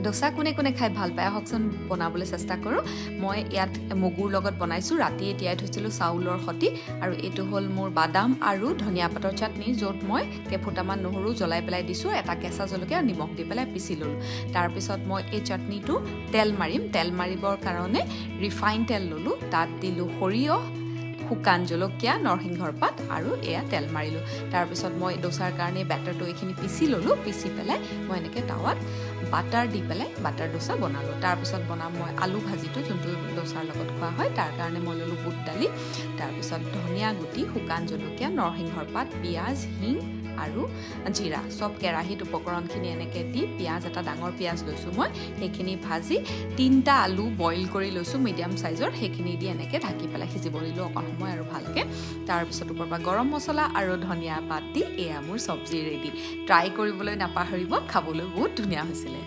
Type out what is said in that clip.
দোচা কোনে কোনে খাই ভাল পায়, আহকচোন বনাবলৈ চেষ্টা কৰোঁ। মই ইয়াত মগুৰ লগত বনাইছোঁ। ৰাতিয়ে তিয়াই থৈছিলোঁ চাউলৰ সৈতে। আৰু এইটো হ'ল মোৰ বাদাম আৰু ধনিয়া পাতৰ চাটনি, য'ত মই কেইফুটামান নহৰু জ্বলাই পেলাই দিছোঁ, এটা কেঁচা জলকীয়া আৰু নিমখ দি পেলাই পিচি ল'লোঁ। তাৰপিছত মই এই চাটনিটো তেল মাৰিম। তেল মাৰিবৰ কাৰণে ৰিফাইন তেল ল'লোঁ, তাত দিলোঁ সৰিয়হ, শুকান জলকীয়া, নৰসিংহৰ পাত আৰু এয়া তেল মাৰিলোঁ। তাৰপিছত মই দোচাৰ কাৰণে বেটাৰটো এইখিনি পিচি ল'লোঁ। পিচি পেলাই মই এনেকৈ টাৱাত বাটাৰ দি পেলাই বাটাৰ দোচা বনালোঁ। তাৰপিছত বনাম মই আলু ভাজিটো, যোনটো দোচাৰ লগত খোৱা হয়। তাৰ কাৰণে মই ল'লোঁ বুট দালি, তাৰপিছত ধনিয়া গুটি, শুকান জলকীয়া, নৰসিংহৰ পাত, পিঁয়াজ, হিং আৰু জিৰা। চব কেৰাহীত উপকৰণখিনি এনেকৈ দি, পিঁয়াজ এটা ডাঙৰ পিঁয়াজ লৈছোঁ মই, সেইখিনি ভাজি তিনিটা আলু বইল কৰি লৈছোঁ মিডিয়াম চাইজৰ, সেইখিনি দি এনেকৈ ঢাকি পেলাই সিজিব দিলোঁ অকণ সময় আৰু ভালকৈ। তাৰপিছত ওপৰৰ পৰা গৰম মছলা আৰু ধনিয়া পাত দি এয়া মোৰ চব্জি ৰেডি। ট্ৰাই কৰিবলৈ নাপাহৰিব, খাবলৈ বহুত ধুনীয়া হৈছিলে।